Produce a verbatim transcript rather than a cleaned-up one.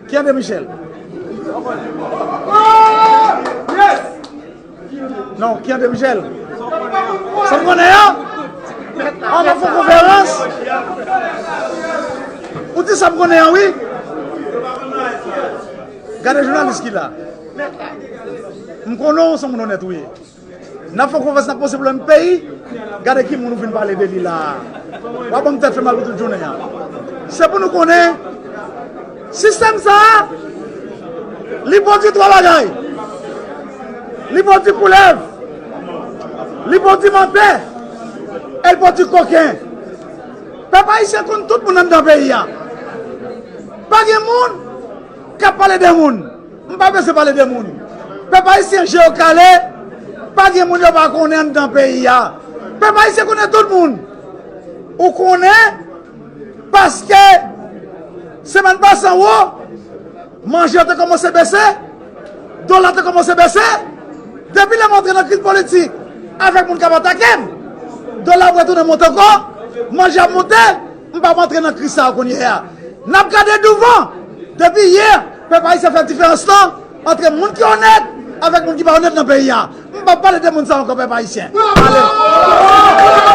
Ki André Michel? Non, ki André Michel? Sa m konnen an? An, m ap fè konferans. Ou di sa m konnen an, wi. Gade jounalis ki la. M konnen w se yon moun onèt ou ye. N ap fè konfyans, n ap panse pwoblèm peyi. Gade ki moun ou vin pale de li la a. W ap ban m tèt fè mal pou tout jounen an. Se pou nou konnen, sistèm sa a, li pwodui twa bagay. Li pwodui koulèv, li pwodui mantè, e li pwodui koken. Pèp ayisyen konn tout moun anndan peyi a. Pa gen moun k ap pale de moun. M pa bezwen pale de moun. Pèp ayisyen je yo kale, pa gen moun yo pa konnen anndan peyi a. Pèp ayisyen konnen tout moun. Ou konnen, paske semèn pase an wo, manje yo te kòmanse bese, dola te kòmanse bese. Depi lè m antre nan kriz politik avèk moun k ap atake m, dola ap retounen monte ankò, manje ap monte, m p ap antre nan kriz sa a kounye a. N ap gade douvan. Depi yè, pèp ayisyen fè diferans lan antre moun ki onèt avèk moun ki pa onèt nan peyi a. M p ap pale de moun sa ankò, pèp ayisyen. Ale.